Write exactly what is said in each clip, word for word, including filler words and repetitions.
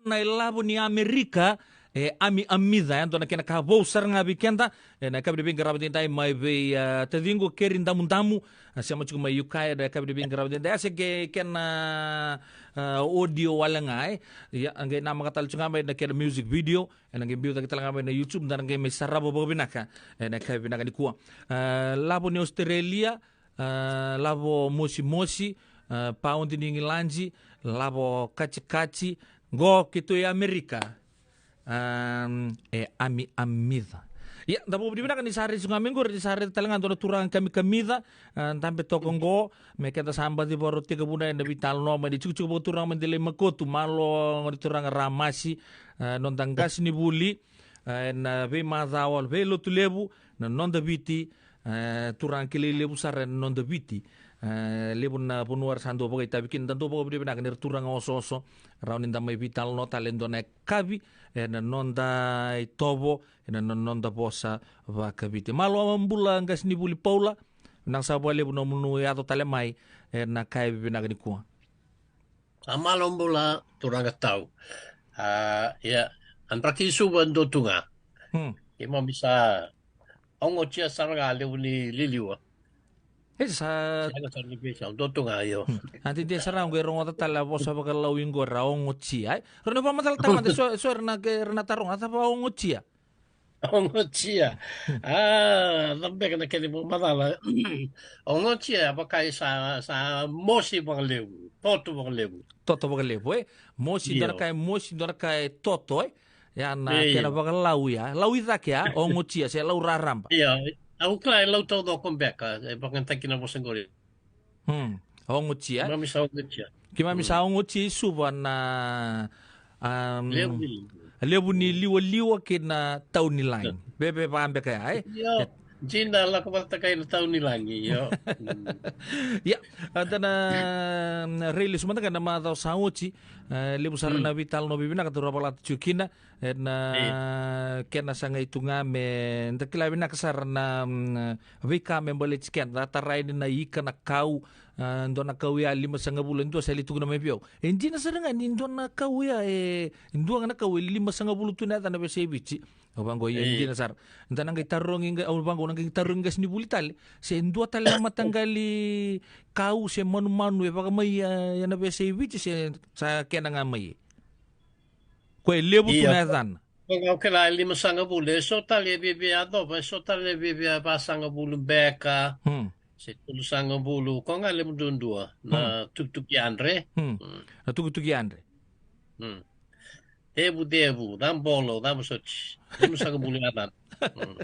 Na ilavo ni Amerika, e Ami Amica, e dua na kena ka vou sara ga vei keda. E na yakavi ni veiqaravi edaidai mai vei, a, taciqu Keri Damudamu, a, sema tiko mai U K. E na yakavi ni veiqaravi edaidai, a se ke kena, a, audio wale ga, e. Ia, a qai namaka tale tiko ga mai na kena music video, e na qai biu cake tale ga mai na YouTube, da na qai mai sarava vakavinaka. E na yakavi vinaka nikua. A, lavo ni Australia, a, lavo mosimosi, a, paudi ni Igiladi, lavo katikati, qo keitou i Amerika. A, e Ami Amica. Ia, da vakavinavinaka ni sa raici ga mai qori, ni sa raica tale ga dua na turaga kamikamica, a, dabe toka qo, me keda sa baci vakarau tekivuna ena veitalanoa mai na tikotiko vakaturaga mai Delai Makotu, malo gone turaga Ramasi, a, noda qasenivuli, a, ena veimacawa, veilotu levu, na noda Viti, e, turaga kilai levu sara ena noda Viti. E, levu na vanua era sa dau vakaitavi kina, da dau vakavinavinaka ni ra turaga osooso, rawa ni da mai veitalanoa tale e dua na yakavi, ena noda itovo, ena no-, noda vosa vakaviti. Malo bula qasenivuli Paula, vinaka sara vakalevu nomuni yaco tale mai, ena yakavi vinaka nikua. A malo bula turaga Tau. A, ia, a draki i Suva dua tu ga. Hmm. Keimami sa ogotia sara ga levu ni liliwa. E sa Sega sara ni veisau, dua tu ga, io. Hmm. A dede sara ga qo e rogoca tale a vosa vakaLaui qo ra ogotia, e. Rau na vakamacala tamata, so, so era na, era na taroga, a cava ogotia? Ogotia. A, cava beka na kena ivakamacala? Ogotia, vaka e sa, sa mosi vakalevu, toto vakalevu. Toto vakalevu, e? Mosi, dua na Io. ka e mosi, dua na ka e toto, e? Ia na Io. kena vakaLaui, a? Laui cake, a? Ogotia, se lau raraba. Io, au kila e lau taucoko beka, e vakayagataki na vosa qori. Hmm. Ogotia. Keimami sa ogotia. Keimami sa Hmm. ogotia i Suva na, um, Levu ni levu ni liwaliwa kei na taunilagi. Io. Veve vabeka ya, e? Io. Dina lako vata kai na taunilagi, io. Hmm. Ia, a da na, um, railesu mada ga na macawa sa oti, e, levu sara Hmm. na veitalanoa vivinaka daru a vakalata tiko kina, e na Io. kena sagai tu ga me da kila vinaka sara na, mm, veika me baleti keda, da tara yani na ika, na kau, a, dua na kau ya limasagavulu, e dua sa lai tukuna mai vei au. E dina sara ga ni dua na kau ya, e, dua ga na kau e limasagavulu tu na yacana veiyasai Viti. Au vaqo, ia, e Io. dina sara. Da na qai tarogi qai, au vaqo, na qai tarogi qasenivuli tale. Se dua tale na mataqali kau, se manumanu, e vakamai, a, ena veiyasai Viti, se sa kena ga mai. Ko e levu tu Io. na yacana. Ko ga o kila e limasagavulu, e so tale e viavia yacova, e so tale e viavia vasagavulu beka, Hmm. se tolusagavulu, ko ga levu duadua, na Hmm. tukituki yadre. Hmm. Hmm. Na tukituki yadre. Hmm. Cevucevu, cabolo, cava soti. Limasagavulu yacana. Hmm.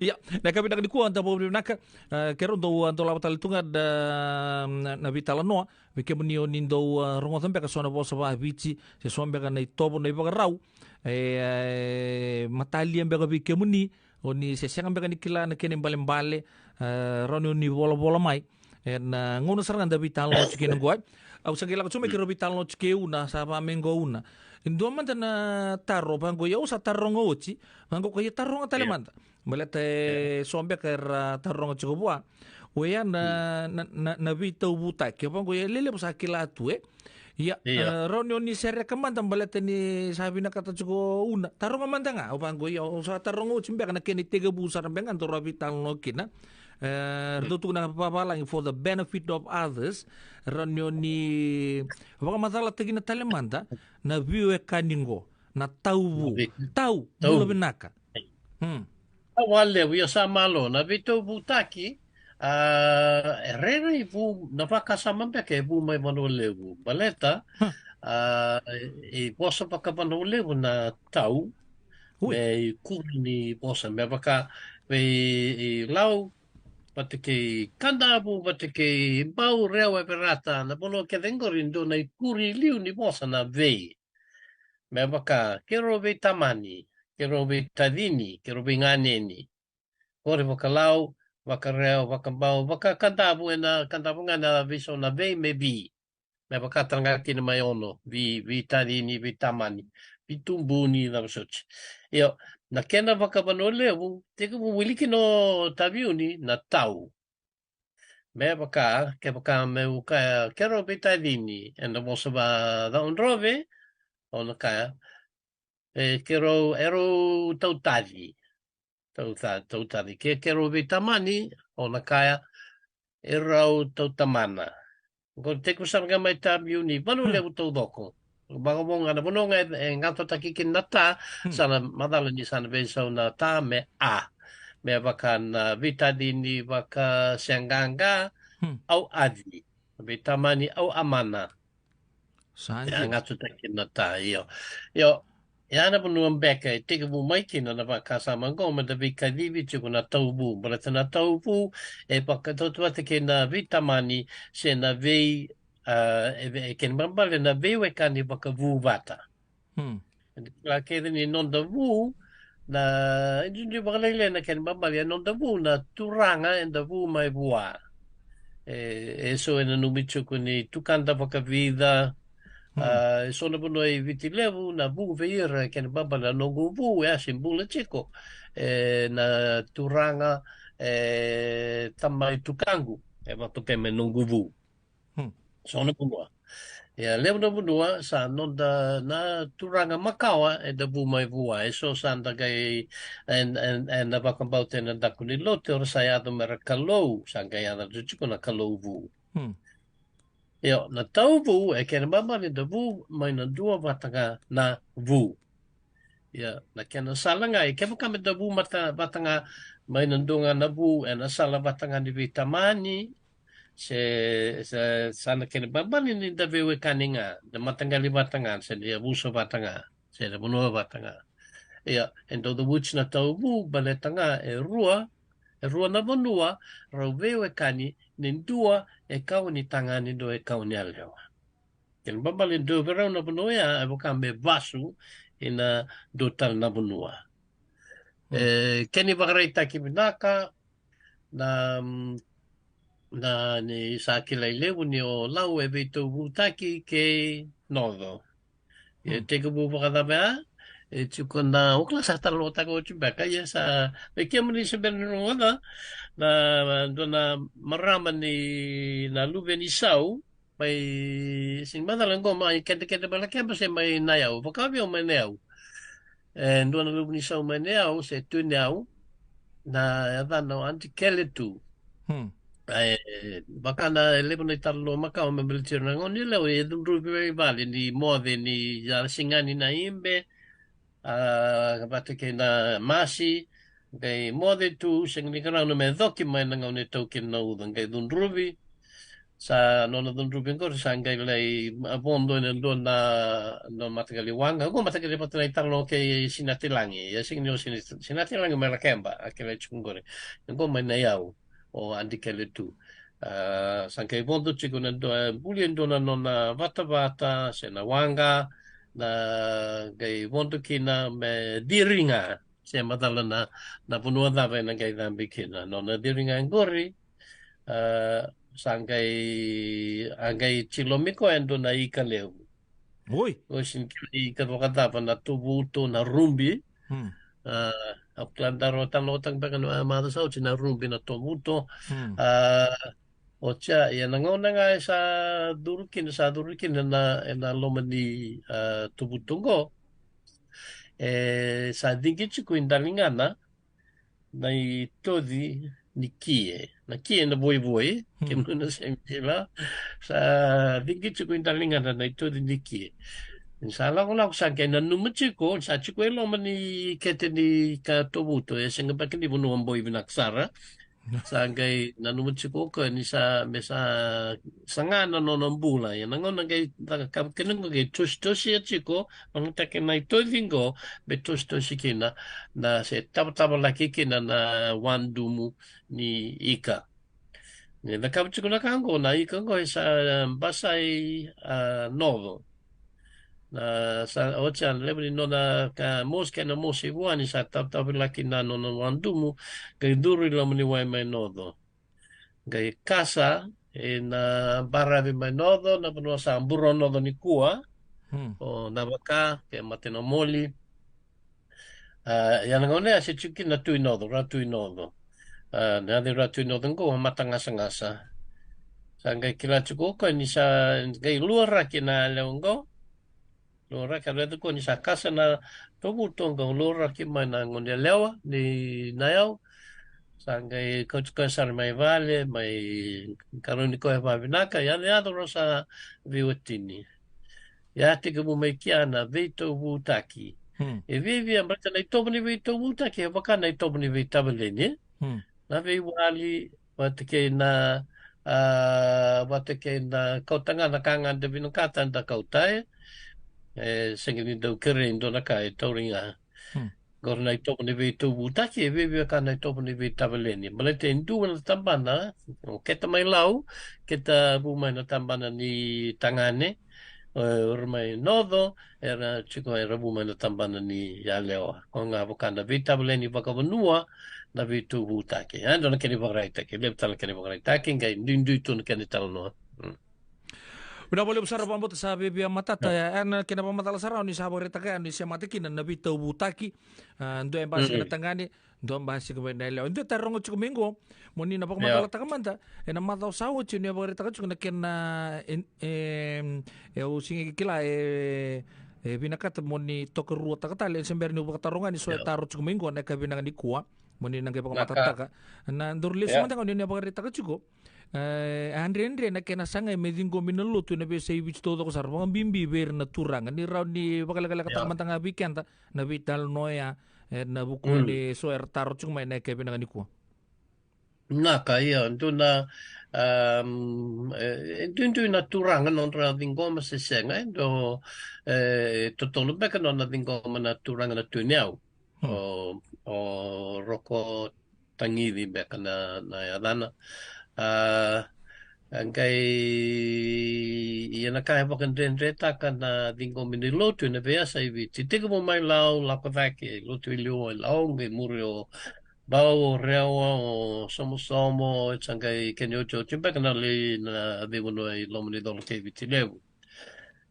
Ia, na yakavi vinaka nikua, da vakavinavinaka, e, keirau dau, a, dolava tale tu ga na, na, na veitalanoa, vei kemuni o ni dau, a, rogoca beka so na vosa vaViti, se so beka na itovo, na ivakarau, e, e, matalia beka vei kemuni, o ni se sega beka ni kila na kena ibalebale, e, rawa ni o ni volavola mai. E na gauna sara ga da veitalanoa tiko kina qo, e. Au sa qai lako tiko mai kei rau veitalanoa tiko e Una, sa va mai qo Una. E dua mada na taro, vaqo, ia au sa taroga oti, vaqo ko ia taroga tale Io. mada. Baleta e Io. so beka era taroga tiko vua. Oya na, Hmm. na, na, na veitauvutaki. Au vaqo, ia lelevu sa kila tu, e. Ia, Io. e, rawa ni o ni sereka mada baleta ni sa vinakata tiko Una. Taroga mada ga, au vaqo, ia au sa taroga oti beka na kena itekivu sara beka ga daru a veitalanoa kina. E, ra dau tukuna vavalagi for the benefit of others. Rawa ni o ni vakamacalataki na tale mada na veiwekani qo. Na tauvu. Vei- Tau, Tau. bula vinaka. Hmm. A, vakalevu, ia sa malo. Na veitauvutaki, a, e rairai vu, na vakasama beka e vu mai Vanua Levu. Baleta, Hmm. a, e, e vosa vakaVanua Levu na tau, Ui. me ikuri ni vosa. Me vaka, vei, i Lau, vata kei Kadavu, vata kei Bau, Rewa, Verata, na vanua kece qori, dua na ikuri liu ni vosa na vei. Me vaka, keirau veitamani, keirau veitacini, keirau veiganeni. Qori vakaLau, vakaRewa, vakaBau, vakaKadavu, ena Kadavu ga na veisau na vei me vi. Me vaka tale ga kina mai Ono, vei, veitacini, veitamani, veitubuni, na vosoti. Io, na kena vakaVanua Levu, tekivu wili kina o Taveuni, na tau. Me vaka, kevaka meu kaya, keirau veitacini, ena vosa vaCaudrove, Au na kaya, e, keirau, erau tautaci. Tauta-, tautaci. Ke, keirau veitamani, au na kaya, erau tautamana. Qo tekivu sara ga mai ta, biu ni vanua levu taucoko. Vakavo ga na vanua ga e, e gatotaki kina na ta, sa na macala ni sa na veisau na ta me a. Me vaka na veitacini vakaseaqaqa, au aci. Veitamani au amana. Sa dina. Gatotaki na ta, io. Io, ia na vanua beka e tekivu mai kina na vakasama qo, me da veikacivi tiko na tauvu. Baleta na tauvu e vakatautauvata kei na veitamani se na vei, a, e, e kena ibalebale na veiwekani vakavuvata. Hmm. E kila kece ni noda vu, na, e duidui vakalailai na kena ibalebale, e noda vu na turaga eda vu mai vua. E, e so e nanumi tiko ni tukada vakavica, a, e so na vanua e Viti Levu, na vu vei ira, e kena ibalebale na noqu vu, e a se bula tiko. E, na turaga, e, tamai tukaqu, e vatokai me noqu vu. Hmm. So na vanua. Ia, levu na vanua, sa noda na turaga makawa, eda vu mai vua, e so sa da qai, e, e, ena vakabauta ena daku ni lotu, era sa yaco mera kalou, sa qai yaco tu tiko na kalou vu. Hmm. Io, na tauvu, e kena ibalebale da vu mai na dua vata ga na vu. Ia, na kena sala ga, e kevaka me da vu mata, vata ga mai na dua ga na vu, ena sala vata ga ni veitamani, se, se, sa na kena ibalebale ni da veiwekani ga, da mataqali vata ga, se da yavusa vata ga, se da vanua vata ga. Ia, e dau cavuti na tauvu, baleta ga, e rua, e rua na vanua, rau veiwekani, ni dua e kawa ni tagane, dua e kawa ni yalewa. Kena ibalebale dua vei rau na vanua ya, e vaka me vasu ina dua tale na vanua. Hmm. E, kena ivakaraitaki vinaka, na, na ni sa kilai levu ni o Lau e veitauvutaki kei Noco. E, hmm, tekivu vakacava ya? E tiko na, o kila sa talanoataka oti beka, ia sa, me kemuni se bera ni rogoca, na, dua na marama ni na luve ni Sau, mai, sega ni macala qo mai Kedekede mai Lakeba se mai Nayau, vaka vei au mai Nayau. E, dua na luve ni Sau mai Nayau, se Tui Nayau, na yacana o Aunty Kele tu. Hmm. E, vaka na levu na italanoa makawa me baleti ira na gone yalewa, e cudruvi mai vale ni moce ni ya sigani na ibe, a, vata kei na masi, qai moce tu, sega ni rawa me coki mai na gauna e tau kina na uca, qai cudruvi. Sa nona cudruvi qori sa qai lai, a, vodo ena dua na, na mataqali waqa. Qo mataqali vata na italanoa kei Sinatilagi. Ia sega ni o Sina-, Sinatilagi mai Lakeba, a kilai tiko qori. Qo mai Nayau, o Aunty Kele tu. A, sa qai vodo tiko na dua, buli e dua na nona vatavata, se na waqa, na qai vodo kina me ciri ga, se macala na, na vanua cava ena qai cabe kina. Nona ciri ga qori, a, sa qai, a qai tilomi koya e dua na ika levu. Oi. O sega ni kila ika vakacava, na tovuto, na rubi. Hmm. A, au kila daru a talanoataka beka na macawa sa oti na rubi, na tovuto. Hmm. A, oti ya, ia na gauna ga e sa curu kina, sa curu kina na, ena loma ni, a, tovuto qo. E sa ciqi tiko i daligana na itoci ni kie. Na kie na voivoi, hmm, kemuni na sega ni kila. Sa ciqi tiko i daligana na itoci ni kie. Ni sa lakolako sa qai nanuma tiko, sa tiko e loma ni kete ni ka tovuto, e sega beka ni vanua boi vinaka sara. Sa qai nanuma tiko o koya ni sa, me sa saga na nona bula. Ia na gauna qai cakava kina qo, qai tositosia tiko, vakayagataki na itoci qo me tositosi kina, na se tavatavalaki kina na wadumu ni ika. Ni cakava tiko na ka qo, na ika qo e sa basai, a, Noco. Na sa, oti ya na levu ni nona ka mosi, kena mosi vua ni sa tavatavalaki na nona wadumu, qai curu i loma ni wai mai Noco. Qai kasa ena baravi mai Noco, na vanua sa Buronoco nikua, hmm, o Navaka kei Matanamoli. A, ia na gauna ya se tiko kina na Tui Noco, Ratu i Noco. A, na yaca i Ratu i Noco qo, Matagasagasa. Sa qai kila tiko o koya ni sa qai luaraki na yalewa qo. Loraki, a raica koya ni sa kasa na tovuto, qai loraki mai na gone yalewa ni na yau. Sa qai kauti koya sara mai vale, mai qarauni koya vakavinaka, yacoyaco rau sa veiwatini. Ia tekivu mai kea na veitauvutaki. Hmm. E viavia, baleta na itovo ni veitauvutaki e vaka na itovo ni veitavaleni. Hmm. Na veiwali, vata kei na, a, vata kei na kauta ga na ka ga da vinakata da kauta, e. E sega ni dau kerei dua na ka e tauri ga. Hmm. Qori na itovo ni veitauvutaki e viavia ka na itovo ni veitavaleni. Baleta e dua na tabana, o keta mai Lau, keta vu mai na tabana ni tagane, e, o ira mai Noco, era tiko era vu mai na tabana ni yalewa. Ko ga vaka na veitavaleni vakavanua, na veitauvutaki. E dua na kena ivakaraitaki, levu tale na kena ivakaraitaki, qai duidui tu na kena italanoa. Mm. Vinaka vakalevu sara, vakabauta sa viavia matata. Ia, e na kena vakamacala sara, o ni sa vakaraitaka, o ni sa mata kina na veitauvutaki. A, dua e basika na tagane, dua basika mai na yalewa. Dua e taroga tiko mai qo, mo ni na vakamacalataka mada, ena macawa sa oti, ni vakaraitaka tiko na kena, e, e, e, au sega ni kila, e, e vinakata mo ni tokaruataka tale, e se bera niu vakataroga yani so e taro tiko mai qo, na yakavi vinaka nikua, mo ni na qai vakamatatataka. Na daru lesu mada ga, ni na vakaraitaka tiko. E, a dredre na kena sagai me ciqomi na lotu ena veiyasai Viti taucoko sara, vakabibi vei ira na turaga. Ni rawa ni vakalekalekataka mada ga vei keda na veitalanoa ya, e, na vuku ni so era taro tiko mai na yakavi vinaka nikua. Naka, ia, dua na, um, e, e duidui na turaga nodra ciqoma se sega, e, dua, e, totolo beka nona ciqoma na turaga na Tui ni Yau. Hmm. O, o Roko Tagici beka na, na yacana. A, a qai, ia na ka e vakadredretaka na ciqomi ni lotu ena veiyasai Viti. Tekivu mai Lau, lako cake, lotu i liu o Lau, qai muri o Bau, o Rewa, o Somosomo, e sa qai kena iotioti beka na lai na veivanua i loma ni colo kei Viti Levu.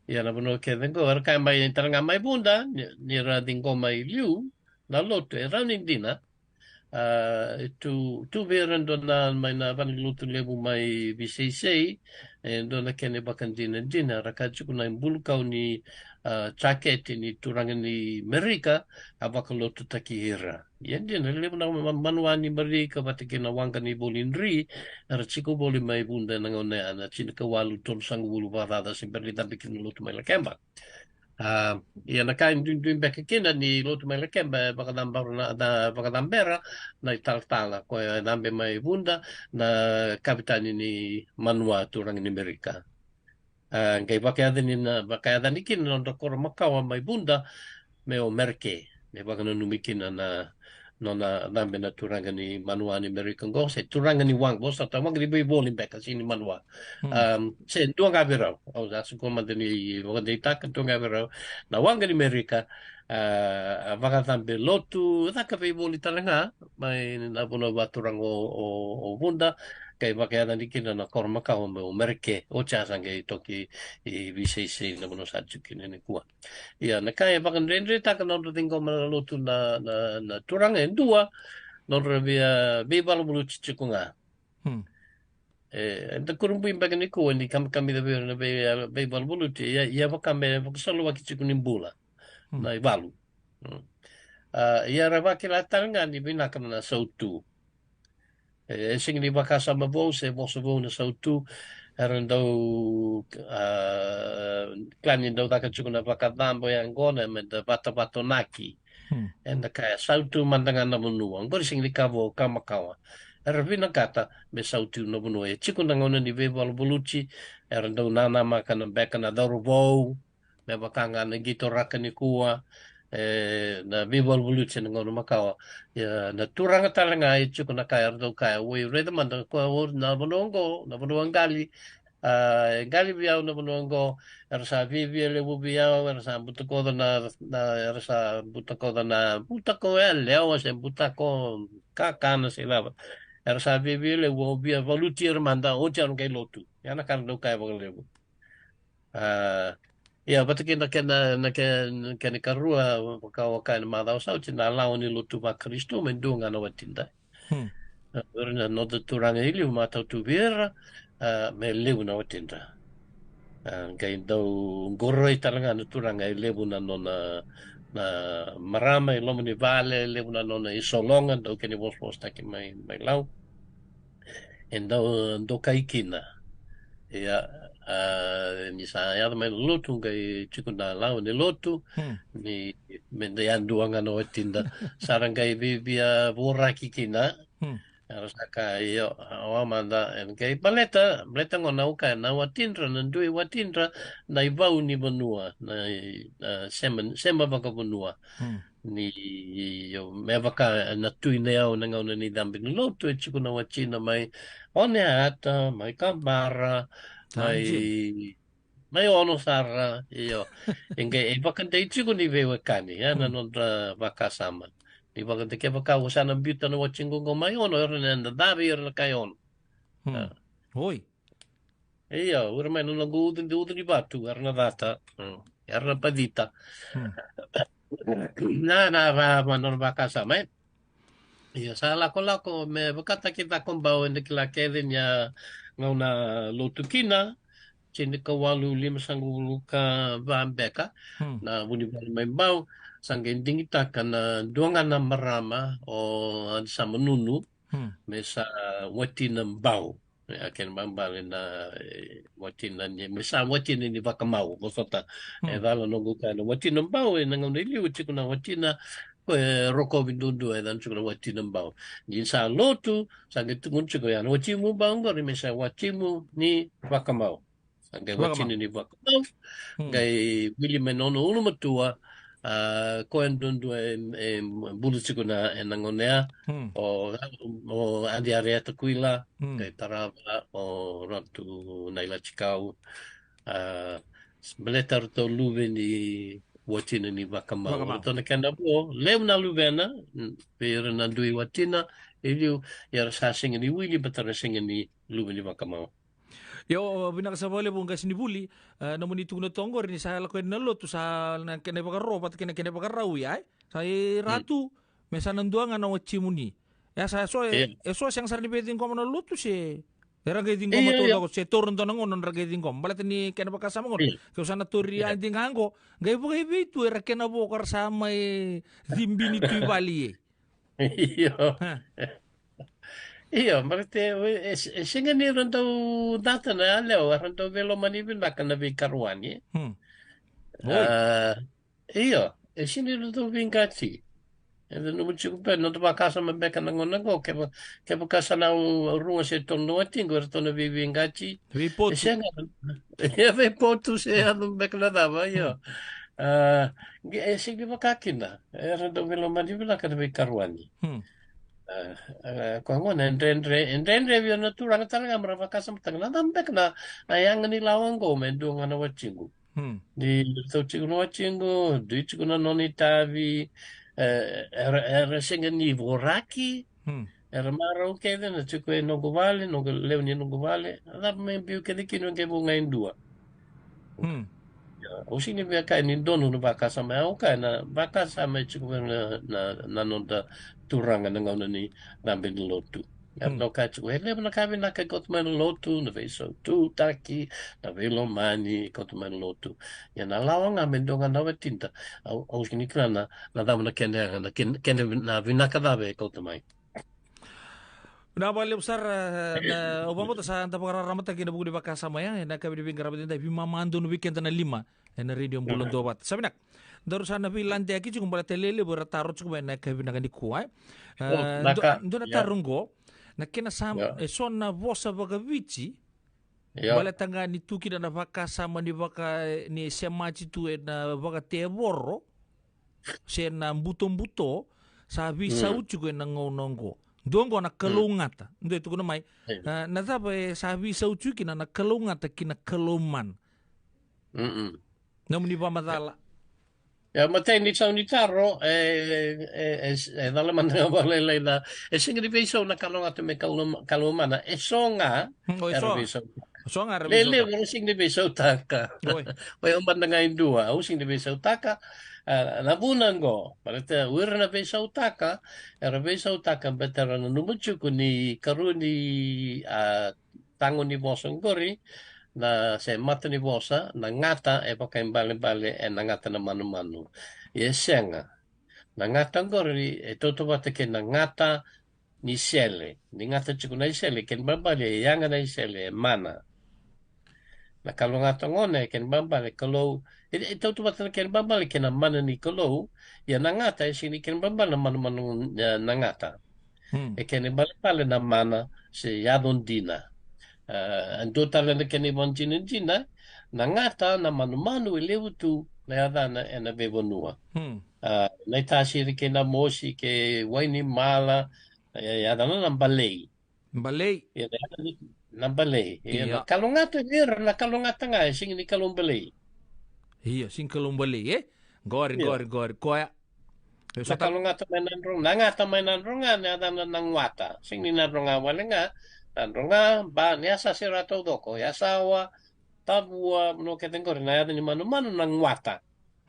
Ia na vanua kece qo, era kaya mai tale ga mai Vuda, ni, ni ra ciqoma i liu na lotu, e rawa ni dina. A, e tu, tu vei ira dua na, mai na valenilotu levu mai Viseisei, e dua na kena ivakadinadina, ra kaya tiko na ibulukau ni, a, jaketi ni turaga ni Merika, a vakalotutaki ira. Ia dina, levu na ma-, manuwa ni Merika, vata kei na waqa ni Volidri, era tiko voli mai Vuda ena gauna ya, na tinikawalu tolusagavulu vakacaca se bera ni cabe kina na lotu mai Lakeba. A, ia na ka e duidui beka kina ni lotu mai Lakeba e vakacabera na, na vakacabera na italatala, koya e cabe mai Vuda, na kavetani ni manuwa turaga ni Merika. A, qai vakayacani na, vakayacani kina na nodra koro makawa mai Vuda me o Mereke, me vakananumi kina na nona cabe na turaga ni manuwa ni Merika qo, se turaga ni waqa, vosota, waqa ni veivoli beka, sega ni manuwa. Hmm. Um, se dua ga vei rau, au sa suka mada ni vakadeitaka, dua ga vei rau na waqa ni Merika, a, a vakacabe lotu, caka veivoli tale ga mai na vanua vakaturaga o, o, o Vuda, qai vakayacani kina na koro makawa me o Mereke, oti a sa qai toki i Viseisei na vanua sa tiko kina nikua. Ia, na ka e vakadredretaka na nodra ciqoma na lotu na, na, na turaga e dua, nodra via, veivaluvaluti tiko ga. Hmm. E, eda kurabui beka nikua ni kamikamica vei ira na vei, veivaluvaluti, ia, ia vaka me vakasolowaki tiko ni bula. Hmm. Na ivalu. Hmm. A, ia ra vakila tale ga ni vinaka na sautu. E, e sega ni vakasama vou se vosa vou na sautu, era dau, a, kila ni dau caka tiko na vakacabo yaqona me da vatavatonaki. Hmm. Eda kaya sautu mada ga na vanua. Oqori sega ni ka vou, ka makawa. Era vinakata me sautu na vanua. E tiko na gauna ni veivaluvaluti, era dau nanamaka na beka na cauravou, me vaka ga na qito raka nikua, e, na veivaluvaluti ena gauna makawa. Ia, na turaga tale ga e tiko na ka era dau kaya, oi, raica mada, ko, o, na vanua oqo, na vanua qali, a, e qali vei au na vanua oqo, era sa viavia levu vei au, era sa butakoca na, na, era sa butakoca na, butako yalewa se butako kakana se cava. Era sa viavia levu, au via valuti ira mada, oti au na qai lotu. Ia na ka era dau kaya vakalevu. A, ia, vata kei na kena, na ke-, na kena ikarua, vaka au kaya na macawa sa oti, na lawa ni lotu vaKarisito me dua ga na watida. Hmm. A, o ira na noda turaga e liu, matau tu vei ira, a, me levu na watida. A, qai dau qoroi tale ga na turaga e levu na nona, na marama e loma ni vale, e levu na nona isologa, dau kena ivosavosataki mai, mai Lau. E dau, dau kai kina. Ia, a, ni sa yaco mai na lotu, qai tiko na lawa ni lotu, Hmm. ni me da yadua ga na watida. Sa ra qai vivia voraki kina. Hmm. Era sa kaya, io, a, o mada, e qai baleta, baleta qo na uka, na watidra, na dui watidra, na ivau ni vanua, na, na sema, sema vakavanua. Hmm. Ni, io, me vaka na tui nei au na gauna ni cabe ni lotu, e tiko na watina mai Oneata, mai Kabara, mai, mai Ono sara, io. E qai, e vakadei tiko ni veiwekani, ia na Hmm. nodra vakasama. Ni vakadei kevaka o sa na biuta na watiqu qo mai Ono, era na dave, era na kai Ono. Hmm. A. Oi. Io, o ira mai na noqu ucu, ucu ni vatu, era na cata. Hmm. Era na pacita. Hmm. Na, na, va, va, nona vakasama, e. Io, sa lakolako, me vakataki Cakobau, eda kila kece ni a gauna lotu kina, tinikawalu limasagavulu ka va beka, Hmm. na vunivalu mai Bau, sa qai digitaka na dua ga na marama, o Adisama Nunu, Hmm. me sa watina Bau. E, a kena ibalebale na, e, watina ni, me sa watina ni vakamau, vosota. Hmm. E cala noqu kaya na watina Bau, e na gauna i liu tiko na watina, ko e rokovi duadua, e cala tiko na watina Bau. Ni sa lotu, sa qai tukuna tiko ya, na watimu Bau qori, me sa watimu ni vakamau. Sa qai Vakamau. watina ni vakamau, Hmm. qai wili mai na nona ulumatua, a, koya duadua e, e bula tiko na, e na gauna ya, Hmm. o, o Adi Arieta Kuila, Hmm. qai tarava, o Ratu Nailatikau, a, baleta ratou luve ni watina ni vakamau. Vakamau. Ratou na kena vo, levu na luvena, mm, vei ira na dui watina, e liu, era sa sega ni wili, baleta ra sega ni luve ni vakamau. Io, vinaka sara vakalevu qasenivuli, e, nomuni tukuna toka qori ni sa lako yani na lotu, sa na kena ivakaro vata kei na kena ivakarau ya, e? Sa i Mm. ratu, me sa na dua ga na watimuni. Ia sa, e so, e, Io. e so sega sara ni veiciqoma na lotu se, era qai ciqoma Io, taucoko, io. se taura dua na gauna nodra qai ciqoma. Baleta ni kena vakasama qo, Io. ke o sa na tauri Io. adi ga qo, qai vakaevei tu era kena vo ka ra sa mai cibini tu i vale e. Io. Ha. Io, baleta e, e, e sega ni ra dau cata na yalewa, era dau veilomani vinaka na veikaruani, e. Hmm. Oi. A, io, e sega ni ra dau veiqati. E nanuma tiko beka, noda vakasama beka na gauna qo, keva, kevaka sa na u-, ruga se tolu na watiqu, eratou na veiveiqati. Veipotu. E sega, e veipotu se yaco beka na cava, io. Hmm. A, qe-, e sega ni vaka kina. Era dau veilomani vinaka na veikaruani. Hmm. A, a, koya gona e dredre, e dredre vei au na turaga tale ga me ra vakasamataka na cava beka na, na yaga ni lawa qo me dua ga na watiqu. Hmm. Ni ratou tiko na watiqu, dui tiko na nona itavi, e, era, era sega ni voraki, Hmm. era marau kece na tiko e noqu vale, noqu lewe ni noqu vale, na cava me biu kece kina qai vo ga e dua. Hmm. Ia, au sega ni via kaya ni donu na vakasama, au kaya na vakasama e tiko vei na, na, na noda turaga na gauna ni cabe ni lotu. Ia, Hmm. dau kaya tiko, e levu na ka vinaka e kauta mai na lotu, na veisaututaki, na veilomani e kauta mai na lotu. Ia na lawa ga me dua ga na watida, au, au sega ni kila na, na cava na kena, na ken-, kena vin-, na vinaka cava e kauta mai. Vinaka vakalevu sara, na, au vakabauta sa da vakararamataki ena vuku ni vakasama ya, ena yakavi ni veiqaravi edaidai, veimama donu vei keda na lima ena Radio Bula Duavata. Sa vinaka. Daru sa na veiladeyaki tiko baleta e levu era taro tiko mai ena yakavi vinaka nikua, e. O, E, naka, dua, dua na ya. taro qo, na kena sa, Ya. e so na vosa vakaviti, Io. Baleta ga ni tu kina na vakasama ni vaka, ni semati tu ena vakatevoro, se na butobuto, sa veisau Mm. tiko ena gauna oqo. Dua oqo na Mm. kalougata. Dua e tukuna mai, Io. a, na cava e sa veisau tiko kina na kalougata ki na kaloumana. Mm-mm. Nomuni vakamacala. Ia, matai ni sau ni taro, e, e, e, e cala mada ga vakalailai na, e sega ni veisau na kalougata me kalou-, kaloumana, e so ga, Mm, o, e era so. veisau. O so ga era Lele, veisautaka. Era sega ni veisautaka. Oi. Oi, au mada ga e dua, au sega ni veisautaka. A, na vuna qo, baleta o ira na veisautaka, era veisautaka, baleta era nanuma tiko ni karua ni, a, tago ni vosa qori, na se mata ni vosa, na gata e vakaibalebale e na gata na manumanu. E sega. Na gata oqori e tautauvata kei na gata ni sele. Ni gata tiko na isele, kena ibalebale e yaga na isele, e mana. Na kalougata gona e kena ibalebale Kalou, e, e tautauvata na kena ibalebale kei na mana ni Kalou. Ia na gata e sega ni kena ibalebale na manumanu, e, na gata. Hmm. E kena ibalebale na mana se yaco dina. A, e dua tale na kena ivakadinadina, na gata na manumanu e levu tu na yacana e na veivanua. Hmm. A, na iTasiri kei na Mosi kei Wainimala, e, yacana na Balei. Balei. Ia, na, na Balei. Ia, na kalougata, ira na kalougata ga, e sega ni Kalou Balei. Ia, sega ni Kalou Balei, e? Qori, qori, qori, koya. E, na so ta- kalougata mai Nadroga, na gata mai Nadroga, na yacana na Guata. Sega ni Nadroga wale ga, Nadroga, ba, ni a sa sera taucoko, Yasawa, Tavua, no kece qori, na yaca ni manumanu na Guata.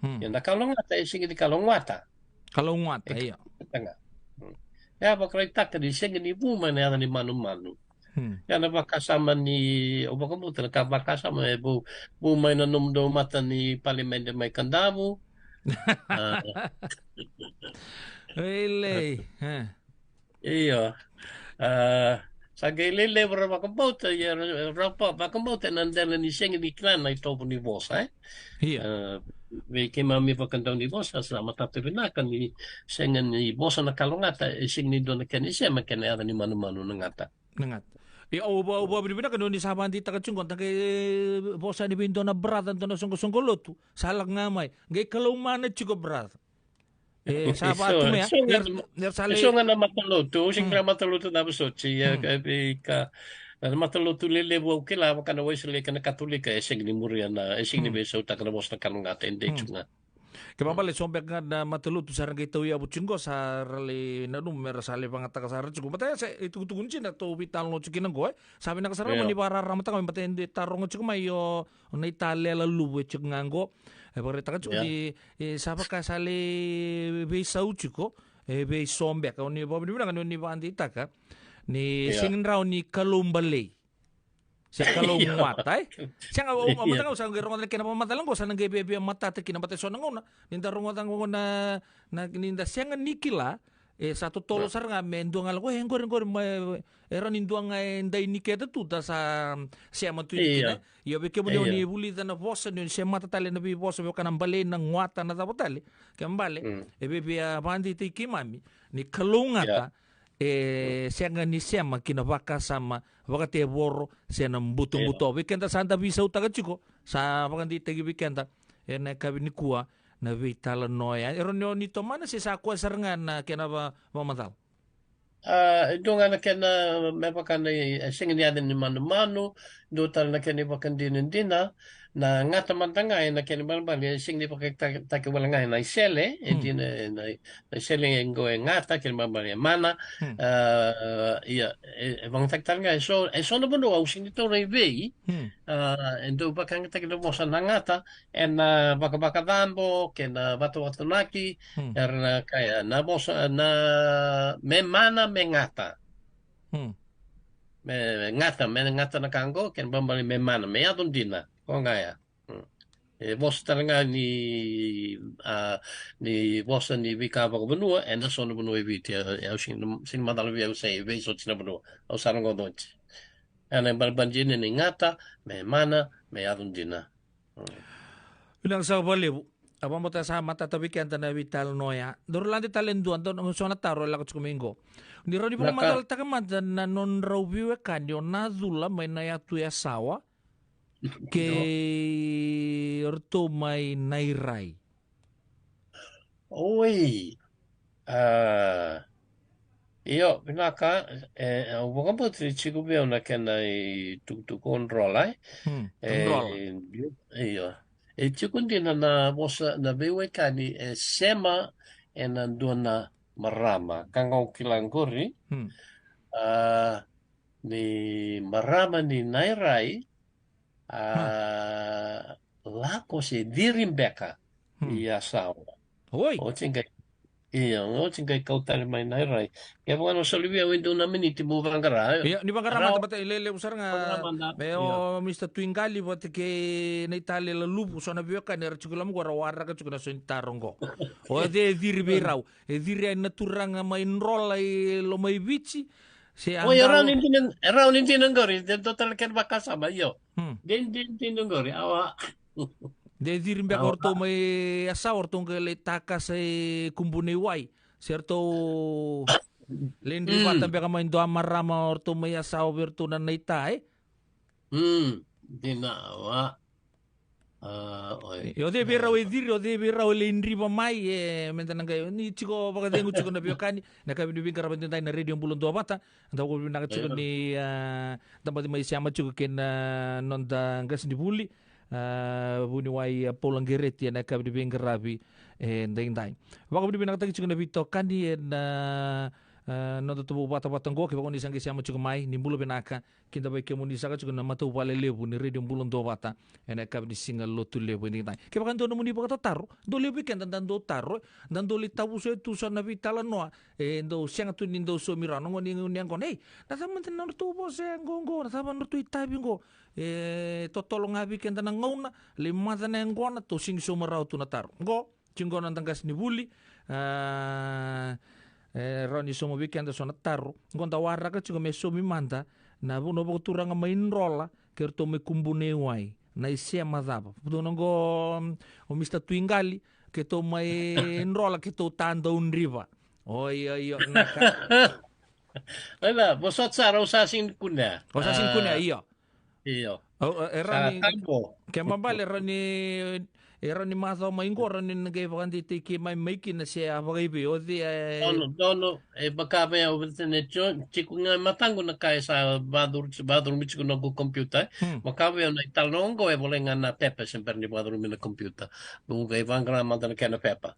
Hmm. Ia na kalougata e sega ni Kalou Guata. Kalou Guata, e, ia. Guata ga. Hmm. E a vakaraitaka ni sega ni vu mai na yaca ni manumanu. Hmm. Ia na vakasama ni, au vakabauta na ka vakasama e vu, vu mai na nomudou mata ni palimede mai Kadavu. A. Ei lei. E. Io. A, sa qai lelevu ra vakabauta, ia ra, ra va-, vakabauta e na dela ni sega ni kila na itovo ni vosa, e? Ia. A, vei keimami vakadau ni vosa, sa matata vinaka ni sega ni vosa na kalougata, e sega ni dua na kena isema kei na yaca ni manumanu na gata. Na gata. Ia, au va-, au vakavinavinaka ni o ni sa vakadeitaka tiko qo, da qai vosa yani vei dua na brother, dua na soqosoqo lotu. Sa lako ga mai. Qai Kalou mana tiko brother. E, sa vatu me, e, so ga na matalotu, au sega ni kila matalotu na vosoti, e, ka, e, ka, na matalotu lelevu au kila, vaka na Wesele kei na Katolika, e sega ni muria na, e sega ni veisautaka na vosa na kalougata, e dei tu ga. Kena ibalebale so beka ga na matalotu sa ra qai tauyavu tiko qo, sa ra lai nanuma me ra sa lai vagataka sara tiko. Baleta e sa, e tukutuku ni sa na tou veitalanoa tiko kina qo, e. Sa vinaka sara mo ni vakararamataka mai, baleta e dua e taroga tiko mai, o, o na italela luvu e tiko ga qo. E vakaraitaka tiko ni, e, sa vaka sa lai veisau tiko, e, vei so beka, o ni vakavinavinaka ni o ni vakadeitaka ni sega ni rawa ni Kalou Balei. Se Kalou Guata, e? Sega, au, au, au, au sa qai rogoca na kena vakamacala qo, sa na qai viavia matata kina, baleta e so na gauna ni da rogoca qo na, na, ni da sega ni kila, e sa totolo sara ga me dua ga lako, e, qori, qori, ma, e rawa ni dua ga e dai ni keda tu da sa sema tu kina. Ia vei kemuni o ni vulica na vosa, ni o ni semata tale na veivosa, vei vaka na Balei, na Guata, na cava tale, kena ibalebale e viavia vakadeitaki keimami ni kalougata e sega ni sema ki na vakasama vakatevoro se na butobuto. Vei keda sa da veisautaka tiko, sa vakadeitaki vei keda e na yakavi nikua na veitalanoa ya. E rawa ni o ni tomana se sa koya sara ga na kena va-, vakamacala? A, e dua ga na kena, me vaka na i-, e sega ni yaca ni manumanu, dua tale na kena ivakadinadina, na gata mada ga e na kena ibalebale, e sega ni vakatakitaki wale ga e na isele, e dina, e na, na isele e qo e gata, kena ibalebale e mana. A, ia, e, e vagataki tale ga e so, e so na vanua au sega ni taura i vei, a, e dau vakayagataki na vosa na gata, e na vakavakacabo, kei na vatavatanaki, era na kaya, na vosa, na me mana, me gata. Me, me gata, me gata na ka qo, kena ibalebale me mana, me yaco dina, ko ga ya. E vosa tale ga ni, a, ni vosa ni veika vakavanua, e na so na vanua e Viti, e, e au sega ni, sega ni macala vei au se i vei soti na vanua, au sa rogoca oti. E na ibalebale dina ni gata, me mana, me yaco dina. Vinaka saka vakalevu. A vakabauta sa matata vei keda na veitalanoa ya. Daru lade tale e dua, dua na so na taro e lako tiko mai qo. Ni rawa ni vakamacalataka mada na nodrau veiwekani o Nacula mai na yatu Yasawa kei ratou mai Nairai. Oi. A, io, vinaka, e, au vakabauta ni tiko vei au na kena itukutuku o Drola, e. Hmm, e, Drola. Io. E tiko dina na vosa, na veiwekani e sema e na dua na marama. Ka ga au kila qori, hmm, a, ni marama ni Nairai, a, hmm, lako se ciri beka, hmm, i Yasawa. Oi. Oti qai, Ia, oti qai kau tale mai na irai. Ke vaka na soli vei au e dua na miniti mo vaqara. Ia, ni vaqara mada, mada, e lelevu sara ga. Vaqara mada. Me o Mister Tuiqali vata kei na itale laluvu, so na veiwekani era tiko loma qo, ra waraka tiko na so ni taro qo. O cei e ciri vei rau? E ciri yani na turaga mai Drola i Lomaiviti? Se a... Oi, e rawa ni dina, e rawa ni dina qori, de dua tale kena vakasama, io. Hmm. De, de, de dina qori, awa. De ciri beka o ratou mai Yasawa, o ratou qai lai takasa e Kubuneiwai. Se ratou lai dri vata beka mai dua marama o ratou mai Yasawa vei ratou na naita, e? Mm, dina, awa. A, oi. E, o cei vei rau e ciri, o cei vei rau e lai driva mai, e, meda na qai, ni tiko vakacegu tiko na veiwekani, na yakavi ni veiqaravi edaidai na Radio Bula Duavata, da vakavinavinaka tiko ni, a, da baci mai sema tiko kei na noda qasenivuli, a, vuniwai, a, Paula Qereti, ena yakavi ni veiqaravi edaidai. Vakavinavinakataki tiko na veitokani ena, a, noda tubu vatavata qo, kevaka ni sa qai sema tiko mai, ni bula vinaka, kidavaki kemuni saka tiko na matavuvale levu ni Radio Bula Duavata ena yakavi ni siga Lotulevu edaidai. Kevaka e dua nomuni vakatataro, dau levu vei keda da dau taro, da dau lai tavusoya tu so na veitalanoa e dau sega tu ni dau saumi rawa na gone ni yaqona. Ei, na cava mada na nodratou vosa yaqoqo, na cava na nodratou itavi qo? E totolo ga vei keda na gauna, lai maca na yaqona, tou sega ni sauma rawa tu na taro. Qo, tiko qo na noda qasenivuli, a, e rawa ni sauma vei keda so na taro. Qo da waraka tiko me saumi mada na vanua vakaturaga mai Drola kei ratou mai Kubuneiwai, na isema cava? Vuna qo, o Mister Tuiqali, keitou mai Drola, keitou ta dau driva. Oi, oi, oi, na ka. Oi la, vosota sara, au sa sega ni kunea. O sa sega ni kunea, io. Io. Au, e, e rawa ni, ke babale, e rawa ni, e rawa ni macawa mai qo, rawa ni na qai vakadeitaki keimami mai kina se a vakaivei, o cei, e. Dono, dono, e vaka vei au, vei tene tiko ga e mataqu na ka e sa vakacuru, vakacurumi tiko noqu computer, e. Hmm. Vaka vei au na italanoa qo, e volai ga na pepa, se bera ni vakacurumi na computer. Noqu qai vaqara mada na kena pepa.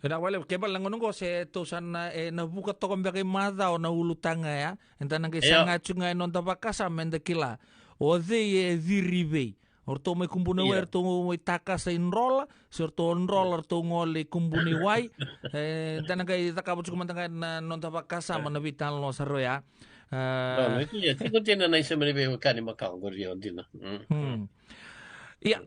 E na vale, ke bale na gauna qo se tou sa na, e, na vuka toka beka i macawa na ulutaga ya, eda na qai saga tiko ga e noda vakasama, eda kila o cei e ciri vei. O ratou mai Kubuneiwai, ratou mai takasa i Drola, se ratou o Drola, ratou gole i Kubuneiwai. E, da na qai cakava tiko mada ga na noda vakasama na veitalanoa sara oya. A. Ia, tiko dina na isema ni veiwekani makawa qori, o dina. Mm. Hmm. Ia.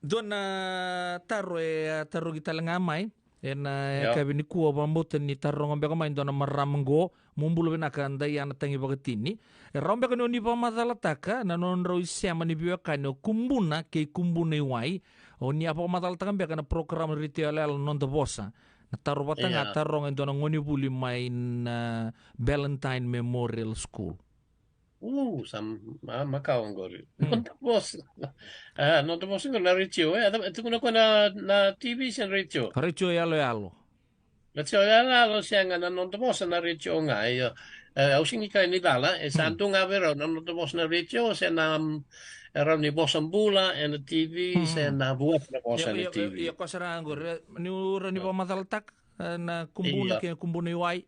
Dua na taro e a tarogi tale ga mai ena yakavi nikua, vakabauta ni taroga beka mai dua na marama qo, mo bula vinaka Daiana Tagivakatini. E rawa beka ni o ni vakamacalataka na nodrau isema ni veiwekani o Kubuna kei Kubuneiwai, o ni a vakamacalataka beka na porokaramu retio yaloyalo Noda Vosa? Na taro vata ga, taroga e dua na gonevuli mai na Ballantyne Memorial School. U, sa ma-, makawa qori. Hmm. Noda Vosa. A, Noda Vosa qori na retio, e, a, tukuna koya na, na T V se na retio? Retio yaloyalo. Retio yaloyalo, sega, na Noda Vosa na retio ga, io. E, au sega ni kila ni cala, e sa dua ga vei rau na Noda Vosa na retio, se na, mm, e rawa ni vosa bula ena T V, se na vuaca na vosa ena T V. Io, io, io, koya sara ga qori, ni rawa ni vakamacalataka, e, na Kubuna kei Kubuneiwai.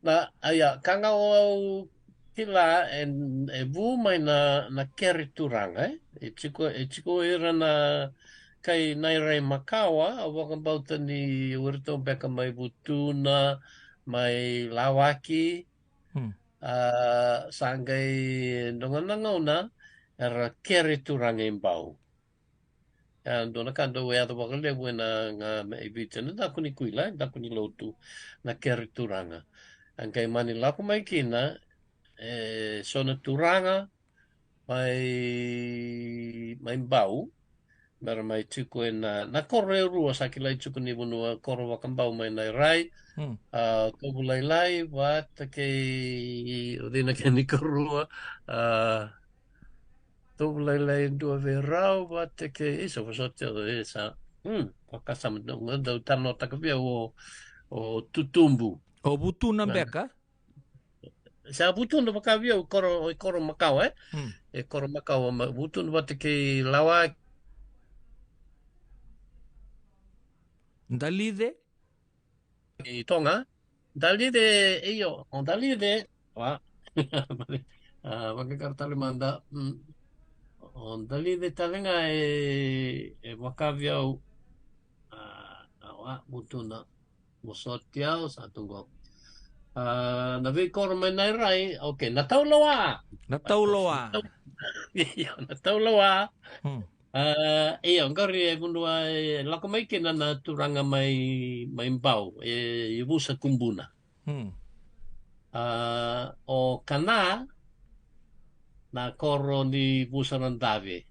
Na, a, ia, ka ga au kila, e, e vu mai na, na kere turaga, e? E tiko, e tiko ira na kai Nairai makawa, au vakabauta ni o iratou beka mai Vutuna, mai Lawaki, hmm, a, sa qai dua ga na gauna era kere turaga i Bau. A, dua na ka dau yaco vakalevu ena ga me i Viti, na daku ni kuila, daku ni lotu, na kere turaga. A qai mani lako mai kina, e, so na turaga mai, mai Bau, mera mai tiko ena, na koro e rua sa kilai tiko ni vanua, koro vakabau mai Nairai, hmm, a, Tovulailai vata kei, o cei na kena ikarua, a, Tovulailai e dua vei rau vata kei, e, sa vosota, e, sa, hmm, vakasama, dau, dau talanoataka vei au o, o Tutubu. O Vutuna beka? Sa Vutuna vaka vei au, koro, o koro makawa, e? Hmm. E koro makawa, ma, Vutuna vata kei Lawa. Dalice? I Toga. Dalice, io, o Dalice, wa. A, vakakara tale mada, mm. O Dalice tale ga e, e vaka vei au. A, a, Vutuna. Vosoti au, sa tu qo. A, na veikoro mai Nairai, okay, na Tauloa. Na Tauloa. Io, na Tauloa. Hmm. A, io, qori e vanua e lako mai kina na turaga mai, mai Bau, e, e Vusa Kubuna. Hmm. A, o Kana, na koro ni Vusa Radave.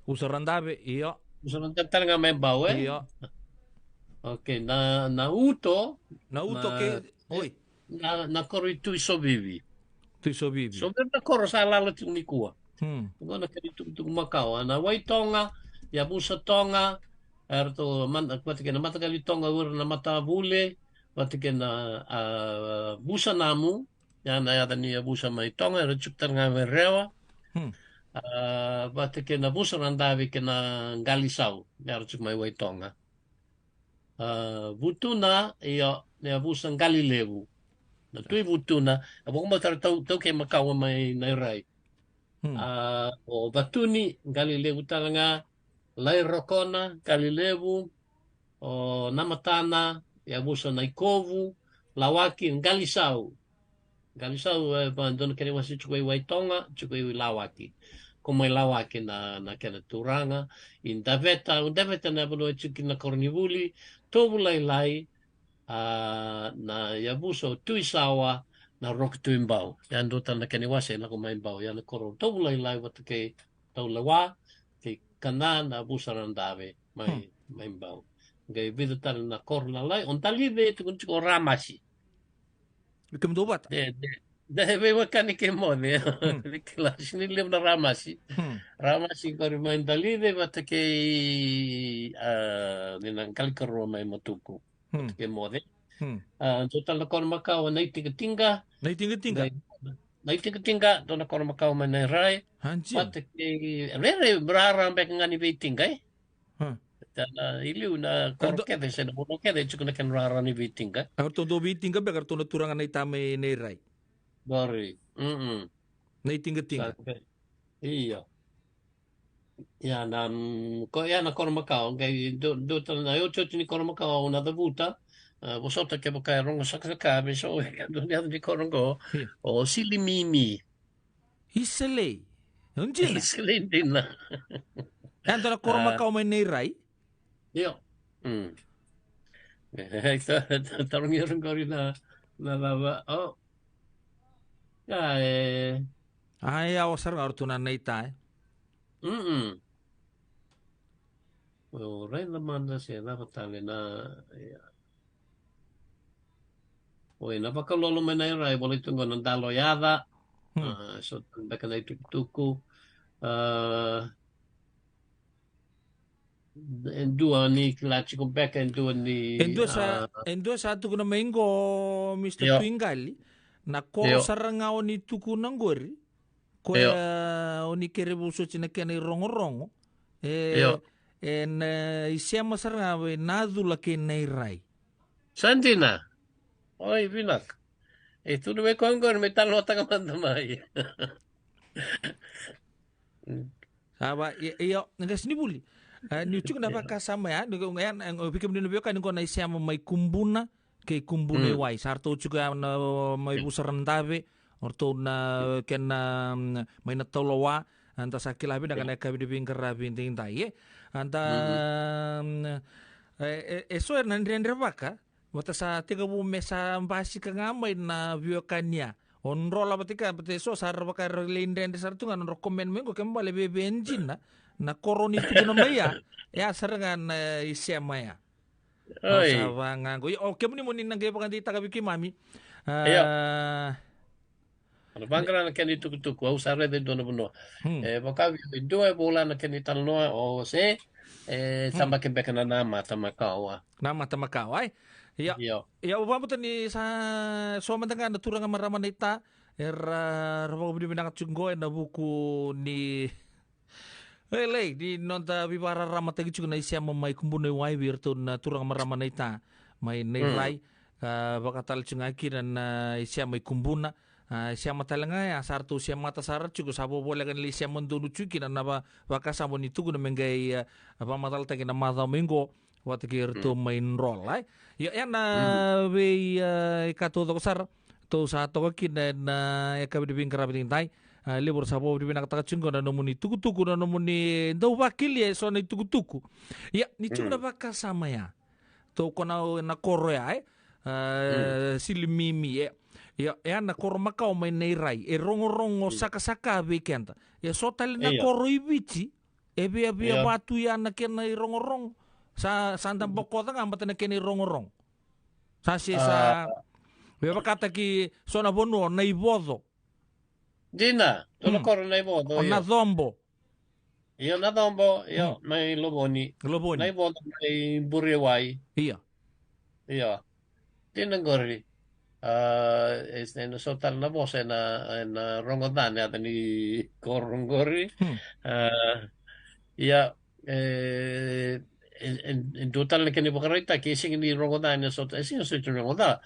Vusa Radave, io. Vusa Radave tale ga mai Bau, e? Io. Okay, na, na Uto. Na Uto na, ke, oi. Na, na koro i Tui Sovivi. Tui Sovivi. Sovivi na koro sa lala tiko nikua. Hmm. Qo na kena itukutuku makawa. Na Waitoga, Yavusa Toga, eratou, man-, vata kei na mataqali Toga, o ira na Matavule, vata kei na, a, Vusa Namu, ya na yaca ni Yavusa mai Toga, era tiko tale ga mai Rewa. Hmm. A, vata kei na Vusa Radave kei na Qalisau, era tiko mai Waitoga. A, Vutuna, io, na Yavusa Qalilevu. Na Tui Vutuna, a vakabauta era tau, taukei makawa mai Nairai. Hmm. A, o Vatuni, Qalilevu tale ga, Lairokona, Qalilevu, o Namatana, Yavusa Naikovu, Lawaki, Qalisau. Qalisau, e, va dua na kena iwase tiko i Waitoga, tiko i Lawaki. Ko mai Lawaki na, na kena turaga, i Daveta, o Daveta na vanua e tiko kina na koronivuli, Tovulailai, a, na Yavusa o Tuisawa, na Roki Tui Bau. Ya dua tale na kena iwase e lako mai Bau, ya na koro Tovulailai vata kei Tauloa, kei Kana na Vusa Radave mai, hmm, mai Bau. Qai vica tale na koro lalai, o Dalive e tukuni tiko o Ramasi. Vei kemudou vata? De, de, de, veiwekani kei Moce. Hmm. Ni kila, sega ni levu na Ramasi. Hmm. Ramasi qori mai Dalive vata kei, a, ni na qalikarua mai Matuku. Hmm. Vata kei Moce. Hmm. A, dua tale na koro makawa Naitigatiga. Naitigatiga? Nai-, Naitigatiga, dua na koro makawa mai Nairai. Anjia. Vata kei, rairai, rara beka ga ni veitiqa, e? Hmm. Tana i liu na koro kece, se na vanua kece, e tiko na kena rara ni veitiqa. A ratou dau veitiqa beka, ratou na turaga naita mai Nairai. Qori. Mm-mm. Naitigatiga. Sa, io. Ia na, mm, ko, ia na koro makawa, qai dua, dua tale na iotioti ni koro makawa, au na cavuta, a, vosota kevaka e rogo sakasaka, me so, e dua na yaca ni koro qo, io, o Silimimi. Iselei. O dina. Iselei dina. E dua na koro makawa mai Nairai. Io. Mm. Tarogi ira qori na, na cava. O. Ia, e. A, ia, o sara ga o ratou na naita, e. Mm-mm. O raica mada se cava tale na, ia. Oi, na vakalolo mai Nairai, volai tu qo na Dalo Yaca. Hmm. A, so tale beka na itukutuku. A, e dua ni kila tiko beka, e dua ni, e dua sa, a, e dua sa tukuna mai qo, Mister Io. Tuiqali, na koro Io. Sara ga o ni tukuna qori, koya, Io. O ni kere vosoti na kena irogorogo. E, Io. E na isema sara ga vei Nacula kei Nairai. Sa dina. Oi, vinaka. E tukuna mai koya qori me talanoataka mada mai. Sa va, i-, io, na qasenivuli. A, niu tiko na vakasama ya, ni, ya, na, vei kemuni na veiwekani qo na isema mai Kubuna, kei Kubuna i Wai. Sa ratou tiko ya na, mai Vusa Radave, o ratou na, kena, mm, mai na Tauloa, eda sa kila vinaka na yakavi ni veiqaravi edaidai, e. Eda, mm, e, e, e so era na dredrevaka, vata sa tekivu me sa basika ga mai na veiwekani ya. O Drola vata kei, vata e so sa ra vaka era lai dredre sara tu ga na nodra comment mai qo, kena ibalebale e veve dina na koro ni tukuna mai ya, e a sara ga na isema ya. Oi. Sa va ga qo. Io, o kemuni mo ni na qai vakadeitaka vei keimami. A, io. Na vaqara na kena itukutuku, au sa raica e dua na vanua. Hmm. E, vaka vei au e dua e vola na kena italanoa, o se, e, hmm, tabaki beka na namata makawa. Namata makawa, e? Io. Io. Io, au vakabauta ni sa so mada ga na turaga marama naita, era, ra vakavinavinaka tiko qo ena vuku ni E, lei, ni noda veivakararamataki tiko na isema mai Kubuna i Wai vei iratou na turaga marama naita mai Nairai. Mm. A, vakatale tiko ga kina na isema i Kubuna. A, isema tale ga ya, sa ratou semata sara tiko, sa vovoleka ni lai sema donu tiko kina na va-, vakasama ni tukuna me qai, a, vakamacalataki na macawa mai qo. Vata kei iratou mai Drola, e. Ia, ena vei, e, ika taucoko sara, tou sa toka kina ena, e, ka vei veiqaravi ni dai. A, levu era sa vakavinavinakataka tiko na nomuni tukutuku, na nomuni dau vakilia eso na itukutuku. Ia, ni tiko na vakasama ya. Tou ko na, na koro ya, e. A, Silimimi, e. Ia, e na koro makawa mai na irai. E rogorogo sakasaka vei keda. E so tale na koro i Viti. E via, via vatu ya na kena irogorogo. Sa, sa da bokoca ga mata na kena irogorogo. Sa se sa, via vakataki so na vanua, na ivoco. Dina, dua na koro na ivoco, o na cobo. Io, na cobo, io, mai Lovoni. Lovoni. Na ivoco mai Buriwai. Ia. Io. Dina qori. A, e, e na so tale na vosa, e na, e na rogo ca na yaca ni koro qori. A, ia, e, e, e, e dua tale na kena ivakaraitaki, e sega ni rogo ca, e na so, e sega ni so ni rogo ca.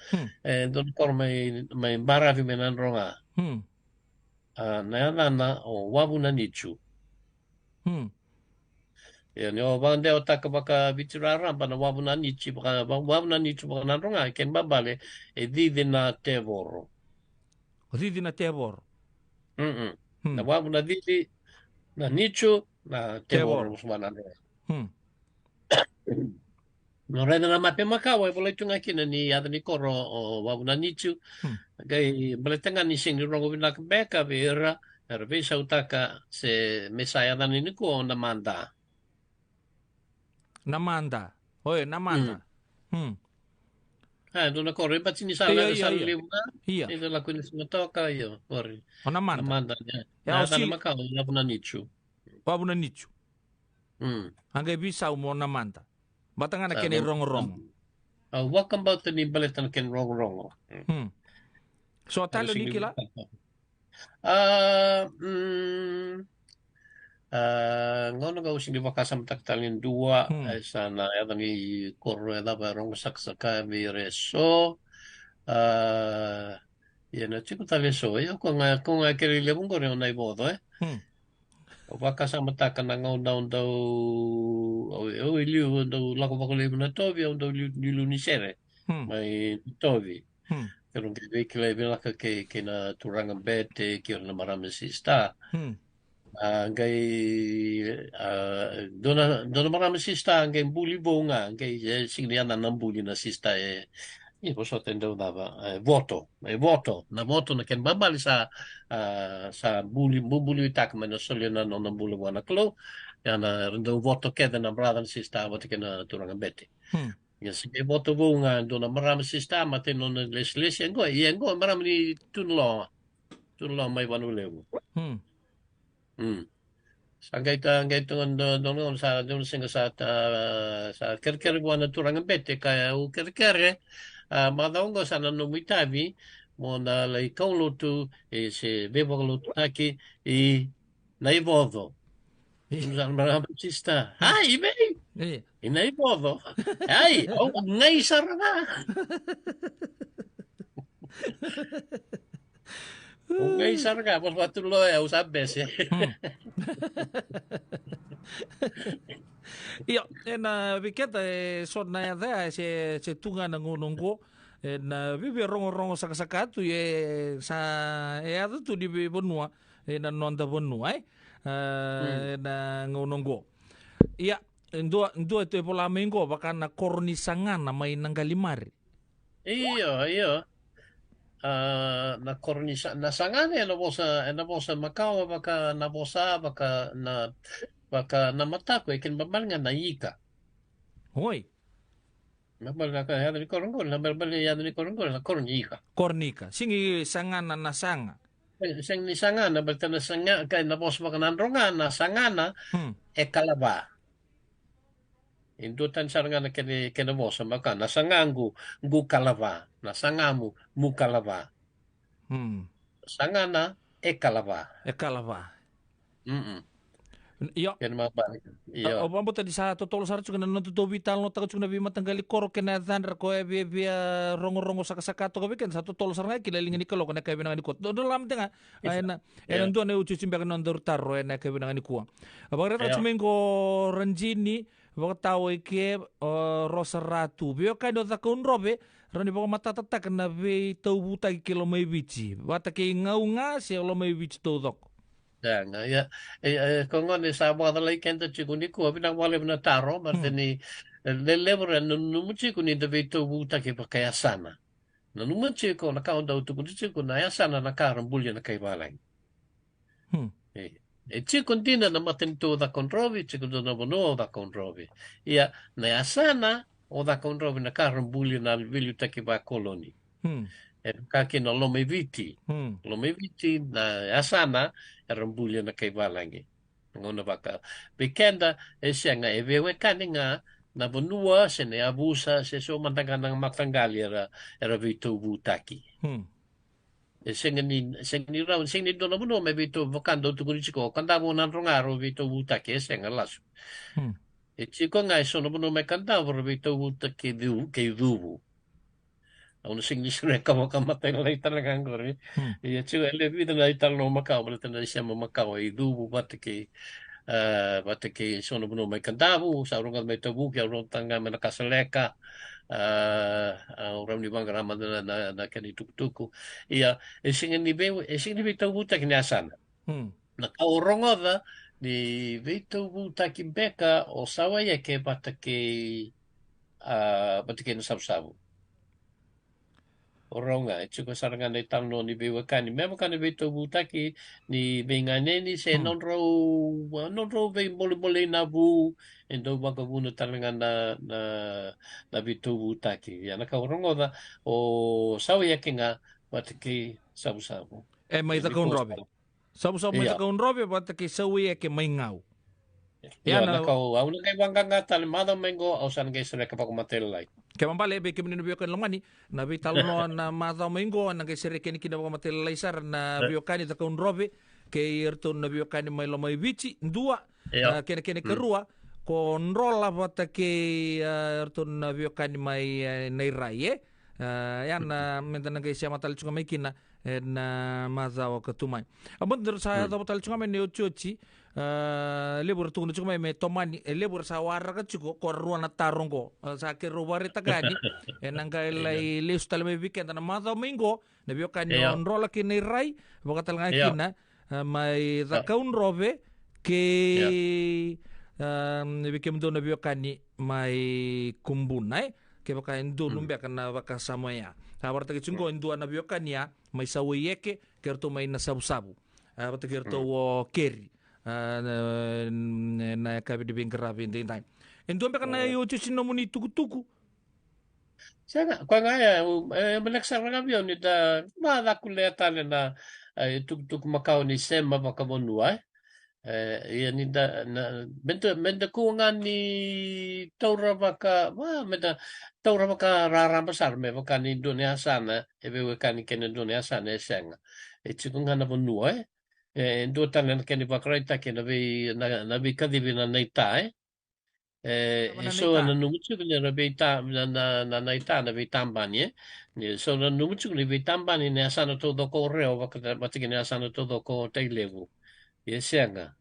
E dua na koro mai, mai Baravi mai Nadroga. A, na yacana o Wavu na Nitu. Ia, ni o vakadewataka vakaviti raraba na Wavu na Nitu, vaka, va, Wavu na Nitu vakanadroga, kena ibalebale, e cici na tevoro. O cici na tevoro. Na Wavu na cici, na Nitu, na tevoro, tevoro. Musu vakanadroga. No raica na mape makawa, e volai tu ga kina ni yaca ni koro o Wavu na Nitu. Qai baleta ga ni sega ni rogo vinaka beka vei ira, era veisautaka se me sa yacana nikua o Namada. Namada. Oi, Namada. A, dua na koro, e bati ni sa, io, io, sa levu ga. Ia. Ida lako ni sa toka, io, koro. O Namada. Namada, ia. Ia, na o yacana makawa, Wavu na Nitu. Wavu na Nitu. A qai veisau mo Namada. Vata ga na kena irogorogo. Au vakabauta ni baleta na kena rogorogo. So tale ni kila? A, mm, a, gauna ga au sega ni vakasamataka tale ni dua, e sa na yaca ni koro e cava e rogo sakasaka vei ira eso. A, ia na tiko tale eso, ia ko ga, ko ga kere levu qori o na ivoco, e. Au vakasamataka na gauna au dau, au, au i liu, au dau lako vakalevu Natovi, au dau liu, liu ni sere. Mai Natovi. Keirau qai veikilai vinaka kei, kei na turaga bete, kei ira na marama sista. A, qai, a, dua na, dua na marama sista, qai buli vou ga, qai, e, sega ni yacana na buli na sista, e, ni vosota e dau cava, e, voto, e voto, na voto na kena ibalebale sa, a, sa buli, bu-, buliwitaka mai na solia na nona bula vua na Kalou, ia na, era dau voto kece na brother na sista, vata kei na turaga bete. Ia sa qai voto vou ga e dua na marama sista, mata e nona lesilesi, e qo, ia e qo, marama ni Tunaloa, Tunaloa mai Vanua Levu. Sa qai ta, qai tu, dua, dua na gauna sa, dua na siga sa ta, sa kerekere vua na turaga bete, kaya, au kerekere, a, macawa oqo sa na nomu itavi, mo na lai kaulotu, e se veivakalotutaki, i Naivoco. Sa na marama sista. Ai, i vei? I Naivoco. Ai, au qai sara ga. Au qai sara ga, vos vatu loa, au sa bese. Io, ena vei keda e so na yaca ya, se, se tu ga na gauna oqo. Ena vivia rogorogo sakasaka tu, e sa, e yaco tu ni veivanua, ena noda vanua, e. A, ena gauna oqo. Ia, e dua, dua e tu e vola mai oqo, vaka na koro ni Sagana mai Naqalimari. Io, io. A, na koro ni Sa-, na Sagana, ena vosa, ena vosa makawa, vaka na vosa, vaka na, vaka na matako, e kena ibalebale ga na ika. Oi. Na ibalebale na ka, yaca ni koro qori, na ibalebale yaca ni koro qori, na koro ni ika. Koro ni ika. Sega ni Sagana na saga. Sega, sega ni Sagana, baleta na saga, kaya na vosa vaka Nadroga, na Sagana, e kalava. E duatani sara ga na kena, kena vosa, vaka na sagaqu, qu kalava, na sagamu, mu kalava. Sagana, e kalava. E kalava. Io. Kena ibalebale. Io. Au vakabauta ni sa totolo sara tiko na noda tou veitalanoataka tiko na veimataqali koro kei na yacadra, ko e via, via rogorogo sakasaka toka vei keda, sa totolo sara ga kina e liga ni kaloko ena yakavi vinaka nikua. Dodonu mada ga, ena, ena dua na iuciuci beka ni nodaru taro ena yakavi vinaka nikua. A vakaraitaka tiko mai qo Rajini, vakatawa i ke, o Rosa Ratu. Veiwekani o Cakaudrove, rawa ni vakamatatataka na veitauvutaki kei Lomaiviti. Vata kei Gau ga se Lomaiviti taucoko. Ia, ga, ia. E, e, ko gona e sa vakacalai keda tiko nikua, vinaka vakalevu na taro, baleta ni, e, lelevu era nanuma tiko ni da veitauvutaki vakayasana. Nanuma tiko na ka o dau tukuna tiko na yasana na ka ra bulia na kai valagi. Hmm. E, e tiko dina na matanitu o Cakaudrove, tiko dua na vanua o Cakaudrove. Ia, na yasana o Cakaudrove na ka ra bulia na veiliutaki vakoloni. Hmm. E vaka kina Lomaiviti. Hmm. Lomaiviti na yasana era bulia na kai valagi. Gauna vaka. Vei keda, e sega, e veiwekani ga na vanua, se na yavusa, se so mada ga na mataqali era, era veitauvutaki. Hmm. E sega ni, sega ni rau, sega ni dua na vanua me veitau, vaka dau tukuni tiko, o Kadavu, Nadroga rau veitauvutaki, e sega, lasu. Hmm. E tiko ga e so na vanua mai Kadavu ra veitauvutaki kei Cu-, kei Cuvu. Au na sega ni sureka vakamatailalai tale ga qori. Hmm. Ia tiko e levu vica na italanoa makawa, baleta na isema makawa i Cuvu vata kei, ah, vata kei so na vanua mai Kadavu, sa rogoca mai Tavuki, au rogoca ga mai Nakasaleka, ah, au rawa ni vaqara mada na, na, na kena itukutuku. Ia, e sega ni vei, e sega ni veitauvutaki na yasana. Hmm. Na ka o rogoca ni veitauvutaki beka o Sawaieke vata kei, ah, vata kei Nasavusavu. O rau ga, e tiko sara ga na italanoa ni veiwekani. Me vaka na veitauvutaki ni veiganeni se Hmm. nodrau, ah, nodrau veimoleimolei na vu, e dau vakavuna tale ga na, na, na veitauvutaki. Ia na ka o rogoca, o Sawaieke ga vata kei Savusavu. E mai Cakaudrove. Savusavu mai Cakaudrove vata kei Sawaieke mai Gau. Ia, ia na, na ka au, au na qai vaqaqa tale macawa mai qo, au sa na qai sereka vakamatailalai. Kena ibalebale, vei kemuni na veiwekani lomani, na veitalanoa na macawa mai qo, na qai sereka yani kina vakamatailalai sara na veiwekani Cakaudrove, kei iratou na veiwekani mai Lomaiviti, dua, ia, ah, kena, kena ikarua, ko Drola vata kei, ah, iratou na veiwekani mai, eh, Nairai, e? Ah, ia na, meda na qai sema tale tiko mai kina, ena macawa ka tu mai. A, mada ra sa yacova tale tiko ga mai na iotioti, ah, levu ra tukuna tiko mai me tomani, e levu ra sa waraka tiko, ko rua na taro qo. Ah, sa keirau vakaraitaka yani, ena qai lai lesu tale mai vei keda na macawa mai qo, na veiwekani o Drola kei Nairai, vaka tale ga kina, ah, mai Cakaudrove, kei, ah, vei kemudou na veiwekani mai Kubuna, e? Kevaka e donu beka na vakasama oya. A vakaraitaki tiko qo e dua na veiwekani ya, mai Sawaieke, kei ratou mai Nasavusavu. A, vata kei ratou o Keri. A, na, na yakavi ni veiqaravi edaidai. E dua beka na iotioti ni nomuni itukutuku? Sega, koya ga ya, e, e, me leka sara ga vei au ni da, ma, da kulea tale na, e, itukutuku makawa ni sema vakavanua, e. E, ia ni da, na, me da, me da kua ga ni taura vaka, va, me da taura vakararaba sara me vaka ni dua na yasana e veiwekani kei na dua na yasana e sega. E tiko ga na vanua, e. E dua tale na kena ivakaraitaki na vei, na, na veikacivi na naita, e. E, e so na nanuma tiko ni ra veita, na, na, na naita na veitabani, e. Ni so na nanuma tiko ni veitabani na yasana taucoko o Rewa vaka, vata kei na yasana taucoko o Tailevu. E sega.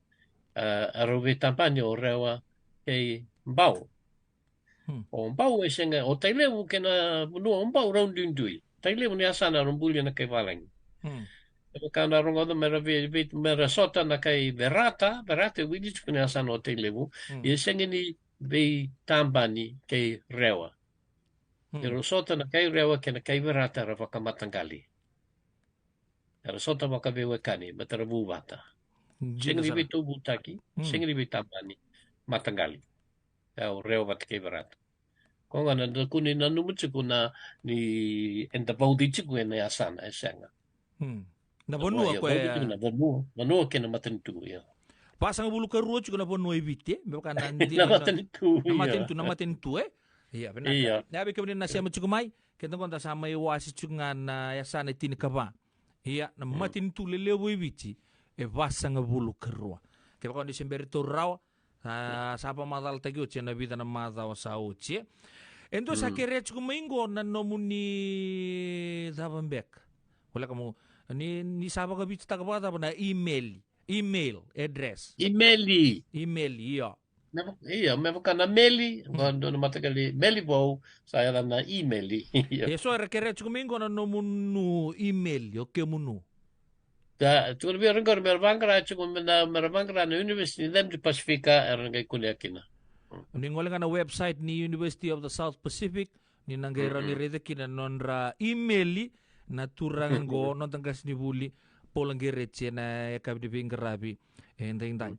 A, a rau veitabani o Rewa kei Bau. Hmm. O Bau e sega, o Tailevu kei na vanua o Bau rau duidui. Tailevu ni yasana rau bulia na kai valagi. Hmm. E vaka na rogoca me ra vei, vei, me ra sota na kai Verata, Verata e wili tiko ni yasana o Tailevu. Hmm. E sega ni veitabani kei Rewa. Hmm. E rau sota na kai Rewa kei na kai Verata ra vakamataqali. Era sota vakaveiwekani, me tara vuvata. Dina sara. Sega ni veitauvutaki, hmm, sega ni veitabani, mataqali. E o Rewa vata kei Verata. Koya ga na dakuni nanuma tiko na ni eda vauci tiko ena yasana, e sega. Hmm. Na vanua, na vanua, koya vauci tiko na vanua, vanua kei na matanitu, ia. Vasagavulu ka rua tiko na vanua e Viti, e? Me vaka na dina na matanitu, na ia. Matanitu, na matanitu, e? Ia, vinaka. Ia. Ia, vei kemuni na sema tiko mai, keda qo da sa mai wase tiko ga na yasana e tinikava. Ia, na, mm, matanitu lelevu e Viti, e vasagavulu ka rua. Kevaka o ni se bera ni taura rawa, a, sa vakamacalataki oti ena vica na macawa sa oti, e. E dua sa, mm, kerea tiko mai qo na nomuni cava beka. Voleka mo, ni, ni sa vakavititaka vakacava na email. Email address. Email. Email, io. Me vaka, io, me vaka na meli, qo dua na mataqali meli vou, sa yaca na imeli. Io. E so era kerea tiko mai qo na nomunu imeli, o kemunu. Da, tiko na vei ira qori, me ra vaqara tiko, me na, me ra vaqara na University ni Cemuri Pasifika, era na qai kunea kina. Ni gole ga na website ni University of the South Pacific, ni na qai rawa ni raica kina na nodra imeli na turaga qo, noda qasenivuli Paula Qereti, ena yakavi ni veiqaravi edaidai.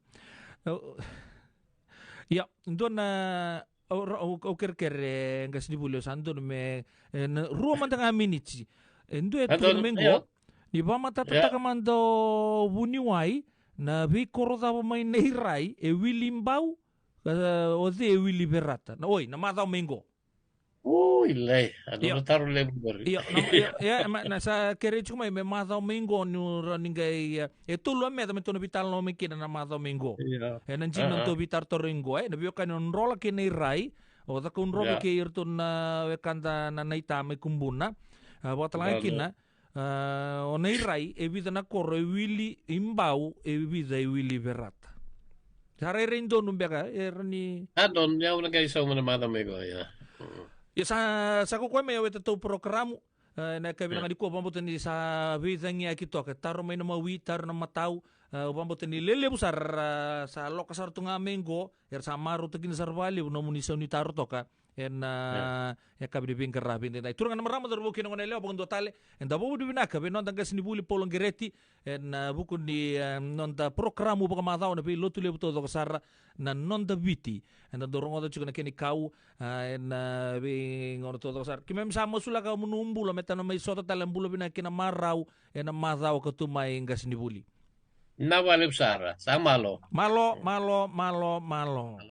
Ia, dua na, au, au, au kerekere, e, qasenivuli, au sa dodonu me, e, na rua mada ga miniti. E dua e tukuna mai qo, ni vakamatatataka mada o vuniwai, na veikoro cava mai Nairai e wili Bau, e, o cei e wili Verata. Na, oi, na macawa mai qo. Ui, lai, a dua na taro levu qori. Io, na, io, io, e, ma, na sa kerei tiko mai me macawa mai qo ni rawa ni qai, e, e tolu na meca me tou na veitalanoa mai kina na macawa mai qo. Io. E na dina na tou veitarotaro qo, e, na veiwekani o Drola kei Nairai, o Cakaudrove kei iratou na wekada na Naita mai Kubuna. A, vakatalega kina, A, o Nairai, e vica na koro e wili i Bau, e vica e wili i Verata. Sa rairai donu beka, e rawa ni. A donu, ia au na qai sauma na macawa mai qo, ia. Mm. Ia sa, sa kokoya mai au e tatou porokaramu, e, na yakavi vinaka nikua, vakabauta ni sa veicagiyaki toka, taro mai na mawi, taro na matau, e, vakabauta ni lelevu sara, sa loka sara tu ga mai qo, era sa marautaka kina sara vakalevu nomuni sau ni taro toka. Ena, e, yakavi ni veiqaravi edaidai. Turaga na marama, cauravou kei na goneyalewa, vakadua tale, eda vakavinavinaka vei noda qasenivuli Paula Qereti, ena, a, vuku ni, e, noda porokaramu vakamacawa na veilotu levu taucoko sara, na Noda Viti. Eda dau rogoca tiko na kena ikau, a, ena, a, veigauna taucoko sara. Keimami sa masulaka nomuni bula, me tou na mai sota tale, bula vinaka kei na marau, ena macawa ka tu mai, qasenivuli. Vinaka vakalevu sara, sa malo. Malo, malo, malo, malo.